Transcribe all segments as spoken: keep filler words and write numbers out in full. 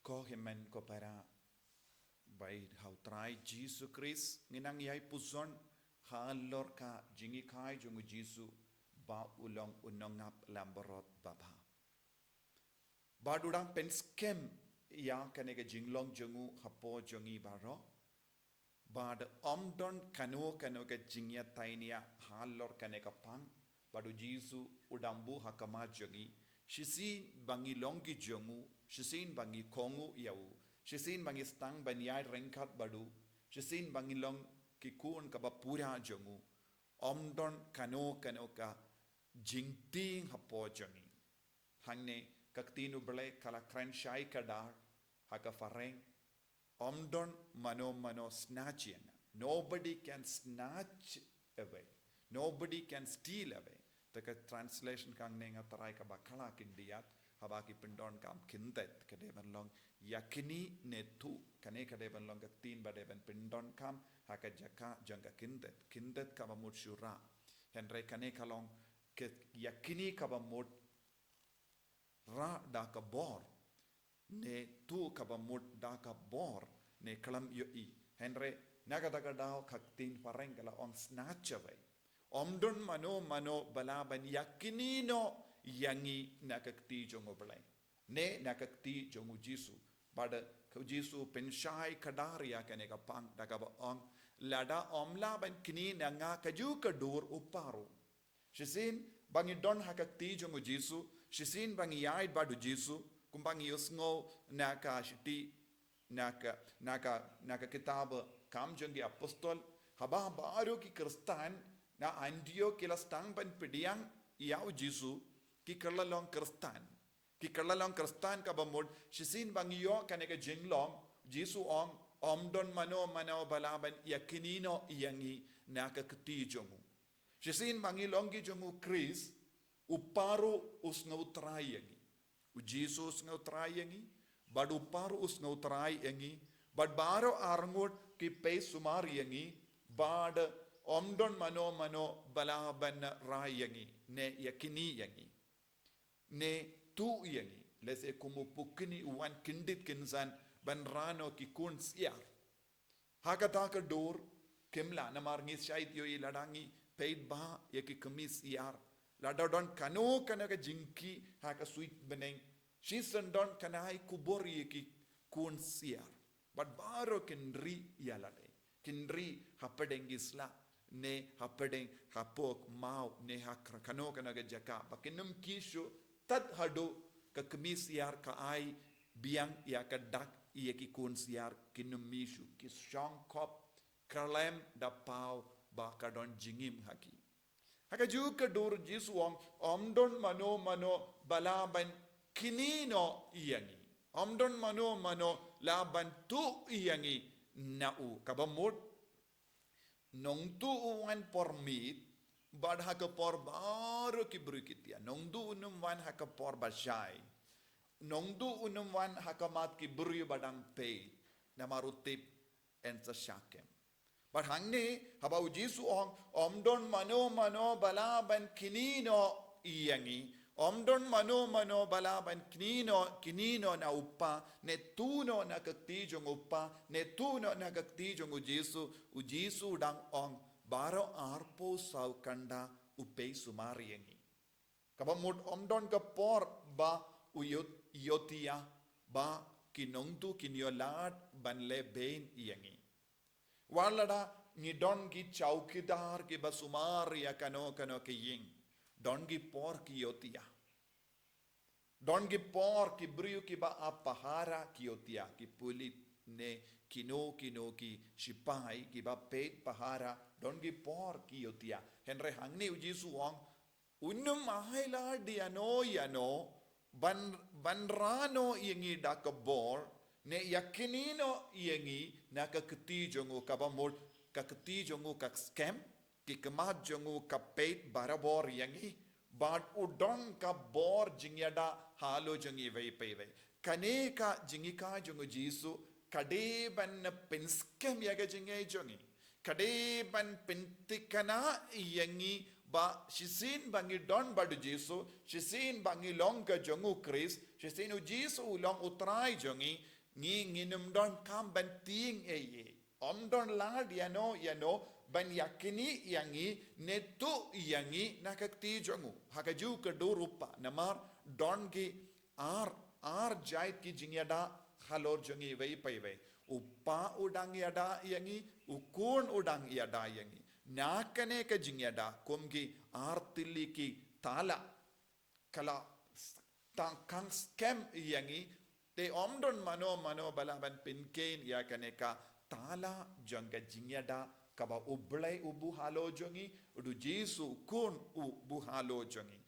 Ko hynmen ko para, bad ha u Trai Jisu Khrist ngin nang ïai pyrshang halor ka jinghikai jong u Jisu ba u long u nongap langbrot babha. Bad u dang pynskhem ïa kane ka jinglong jong u hapoh jong ngi baroh. Bad ym don kano kano ka jingïatainia halor kane ka pang. Bad u Jisu u dang buh ha khmat jong ngi, shisien ba ngi long ki jong u, shisien ba ngi kohnguh ïa u, shisien ba ngi sdang ban ïaid ryngkat bad u, shisien ba ngi long ki khun kaba pura jong u. Ym don kano kano ka jingtieng hapoh jong ngi. Hangne ka ktien U Blei ka la kren shai kdar ha ka phareng, ym don mano mano snatch ïa nga. Nobody can snatch away. Nobody can steal away. Te ka translation ka hangne nga tharai kaba khadduh khyndiat, haba ki pyndonkam khyndiat ka dei ban long ïa kine ne tuh. Kane ka dei ban long ka ktien ba dei ban pyndonkam ha ka jaka jong ka khyndiat. Khyndiat kaba mut shu rah. Hynrei kane ka long ka ïa kine kaba mut rah da ka bor, ne tuh kaba mut da ka bor, ne khlem ïohi. Hynrei na kata ka daw ka ktien phareng ka la ong snatch away. Ym don mano mano ba lah ban ïa kine noh ïa ngi na ka kti jong U Blei, ne na ka kti jong u Jisu. Bad u Jisu pynshai kdar ïa kane ka pang da kaba ong, lada ym lah ban kine na nga, kajuh ka dur u Kpa ruh. Shisien ba ngi don ha ka kti jong u Jisu, shisien ba ngi ïaid bad u Jisu, kumba ngi ïohsngew na ka shithi, na ka, na ka, na ka kitab Kam jong ki Apostol, haba baroh ki Khristan na Antiok ki la sdang ban pdiang ïa u Jisu, ki kylla long Khristan. Ki kylla long Khristan kaba mut, shisien ba ngi ïoh kane ka jinglong, Jisu ong, ym don mano mano ba lah ban ïa kine noh ïa ngi na ka kti jong u. Shisien ba ngi long ki jong u Khrist, u Kpa ruh u sngewtrai ïa ngi. U Jisu u sngewtrai ïa ngi, bad u Kpa ruh u sngewtrai ïa ngi, bad baroh arngut ki peit sumar ïa ngi, bad ym don mano mano ba lah ban rai ïa ngi, ne ïa kine ïa ngi, ne tuh ïa ngi. Lehse kum u pukni u wan kyndit kynsan ban rah noh ki khun syiar. Ha kata ka dur, kim lah, namar ngi shait ïohi lada ngi peit bha ïa ki kmie syiar, lada don kano kano ka jingkhih ha ka suiñ bneng, shisien don kane ka khubor ïa ki khun syiar. Bad baroh kin ri ïa lade. Kin ri hapdeng ki sla, ne hapdeng, hapoh maw, ne ha kra-, kano kano ka jaka ba kin ym khih shuh, tad haduh ka kmie syiar ka ai biang ïa ka dak ïa ki khun syiar, kin ym mih shuh, ki shong khop, kyllem da paw ba ka don jingim ha ki. Ha kajuh ka dur Jisu u ong, ym don mano mano ba lah ban kine noh ïa ngi. Ym don mano mano lah ban tuh ïa ngi na u. Kaba mut, nongtuh u wan por miet, bad ha ka por baroh ki briew ki thiah. Nongtuh un ym wan ha ka por ba shai. Nongtuh un ym wan ha khmat ki briew ba dang peit, namar u tip yn sa shah kem. Bad hangne, haba u Jisu u ong, ym don mano mano ba lah ban kine noh ïa ngi. Ym don mano mano ba lah ban kine noh, kine noh na u Kpa, ne tuh noh na ka kti jong u Kpa, ne tuh noh na ka kti jong u Jisu. U Jisu u dang ong, baroh arphew saw kynta u peit sumar ïa ngi. Kaba mut ym don ka por ba u ïoh-, ïohthiah, ba ki nongtuh kin ïoh lad ban leh beiñ ïa ngi. Wat lada ngi don ki chowkidar kiba sumar ïa kano kano ka ïing, don ki por ki ïohthiah. Don ki por ki briew kiba ap pahara ki ïohthiah, ki pulit ne kino kino ki shipai kiba peit pahara, don ki por ki ïohthiah. Hynrei hangne u Jisu u ong, un ym ai lad ïano ïano ban, ban rah noh ïa ngi da ka bor, ne ïa kine noh ïa ngi na ka kti jong u. Kaba mut ka kti jong u ka skhem, ki khmat jong u ka peit barabor ïa ngi, bad u don ka bor jingïada halor jong ngi iwei pa iwei. Kane ka jinghikai jong u Jisu ka dei ban pynskhem ïa ka jingïeit jong ngi. Ka dei ban pynthikna ïa ngi ba shisien ba ngi don bad u Jisu, shisien ba ngi long ka jong u Khrist, shisien u Jisu u long u Trai jong ngi, Ngi ngin ym donkam ban tieng ei ei. Ym don lad ïano ïano ban ïaknieh ïa ngi ne tuh ïa ngi na ka kti jong u. Ha kajuh ka dur u Kpa, namar don ki ar, ar jait ki jingïada halor jong ngi iwei pa iwei. U Kpa u dang ïada ïa ngi, u Khun u dang ïada ïa ngi. Na kane ka jingïada kum ki ar tylli ki tala, ka la tang khang skhem ïa ngi, te ym don mano mano ba lah ban pynkheiñ ïa kane ka tala jong ka jingïada kaba U Blei u buh halor jong ngi, u Jisu u Khun u buh halor jong ngi.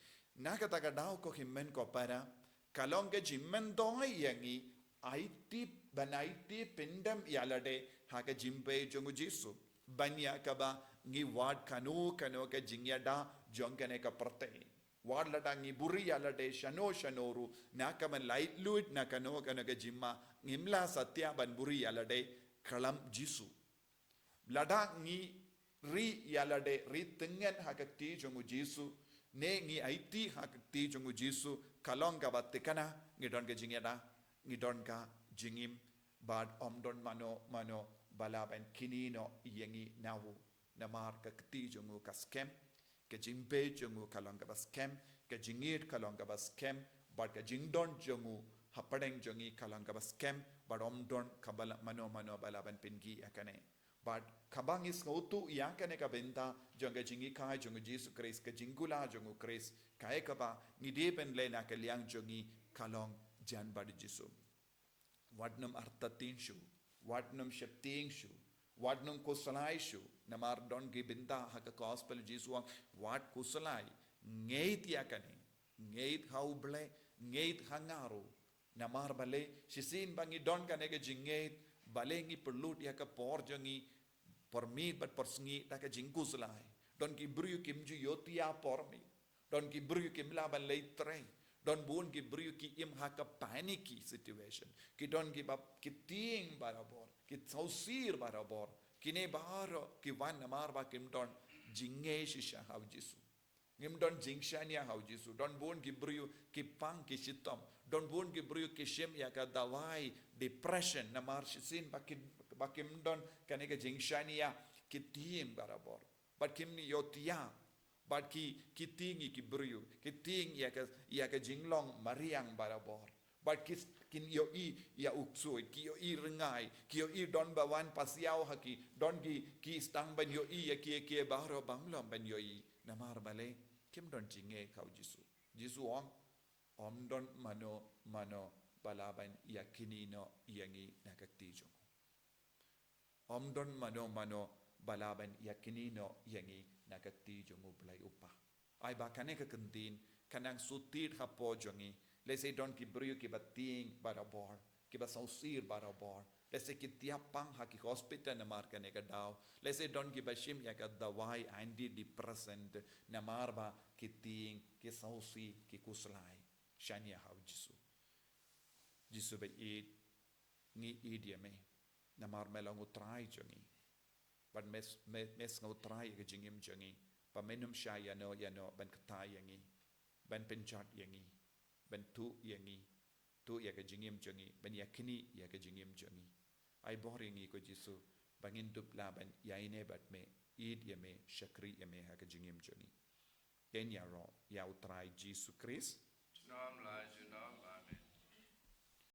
Na kata ka daw ko hynmen ko para, ka long ka jingmyntoi ïa ngi, aiti, ban aiti pyndem ïalade ha ka jingpei jong u Jisu. Ban ïa kaba ngi wad kano kano ka jingïada jong kane ka pyrthei. Wat lada ngi buhrieh ïalade shano shano ruh, na ka ban laitluid na kano kano ka jingma, ngim lah satia ban buhrieh ïalade khlem Jisu. Lada ngi ri ïalade, ri tyngen ha ka kti jong u Jisu, ne ngi aiti ha ka kti jong u Jisu, ka long kaba thikna, ngi don ka jingïada, ngi don ka jingim, bad ym don mano mano ba lah ban knieh noh ïa ngi na u. Namar ka kti jong u ka skhem, ka jingpei jong u ka long kaba skhem, ka jingïeit ka long kaba skhem, bad ka jingdon jong u hapdeng jong ngi ka long kaba skhem, bad ym don kaba lah mano mano ba lah ban pynkhih ïa kane. Bad kaba ngi sngewthuh ïa kane ka bynta jong ka jinghikai jong u Jisu Khrist, ka jingkhuslai jong u Khrist, kaei kaba ngi dei ban leh na ka liang jong ngi ka long jan bad u Jisu. Wat nym artatien shuh, wat nym sheptieng shuh, wat nym khuslai shuh. Namar don ki bynta ha ka gospel Jisu u ong, wat khuslai, ngeit ïa kane, ngeit ha U Blei, ngeit ha nga ruh. Namar balei, shisien ba ngi don kane ka jingngeit, balei ngi pynlut ïa ka por jong ngi por miet bad por sngi da ka jingkhuslai. Don ki briew kim ju ïohthiah por miet. Don ki briew kim lah ban leit trei. Don bun ki briew ki im ha ka panicky situation. Ki don kiba ki tieng barabor, ki sawsir barabor. Kine baroh ki wan namar ba kim don jingngeit shisha ha u Jisu. Ngim don jingshaniah ha u Jisu. Don bun ki briew ki pang ki shitom. Don bun ki briew ki shim ïa ka dawai depression namar shisien ba ki, ba kim don kane ka jingshaniah, ki tieng barabor. Bad kim ïohthiah. Bad ki, ki tieng ïa ki briew, ki tieng ïa ka, ïa ka jinglong mariang barabor. Bad ki, kin ïohi ïa u ksuid, ki ïohi ryngai, ki ïohi don ba wan pasiaw ha ki, don ki, ki sdang ban ïohi ïa ki, ïa ki baroh bym long ban ïohi. Namar balei, kim don jingngeit ha u Jisu. Jisu u ong, ym don mano mano ba lah ban ïaknieh noh ïa ngi na ka kti jong u. Ym don mano mano ba lah ban ïaknieh noh ïa ngi na ka kti jong U Blei U Kpa. Ai ba kane ka kyntien kan nang shu thied hapoh jong ngi. Lehse don ki briew kiba tieng barabor, kiba sawsir barabor. Lehse ki thiah pang ha ki hospital namar kane ka daw. Lehse don kiba shim ïa ka dawai antidepressant namar ba ki tieng, ki sawsir, ki khuslai. Shaniah ha u Jisu. Jisu ba ïeit, ngi ïeit ïa me. Namar me long U Trai jong ngi. Bad me, me, me sngew trai ïa ka jingim jong ngi. Ba men ym shah ïano ïano ban kyntait ïa ngi, ban pynjot ïa ngi, ban tuh ïa ngi, tuh ïa ka jingim jong ngi, ban ïaknieh ïa ka jingim jong ngi. Ai bor ïa ngi ko Jisu, ba ngin dup lah ban ïaineh bad me, ïeit ïa me, shakri ïa me ha ka jingim jong ngi. Ïa ngi ïaroh ïa U Trai Jisu Khrist. Junom la junom.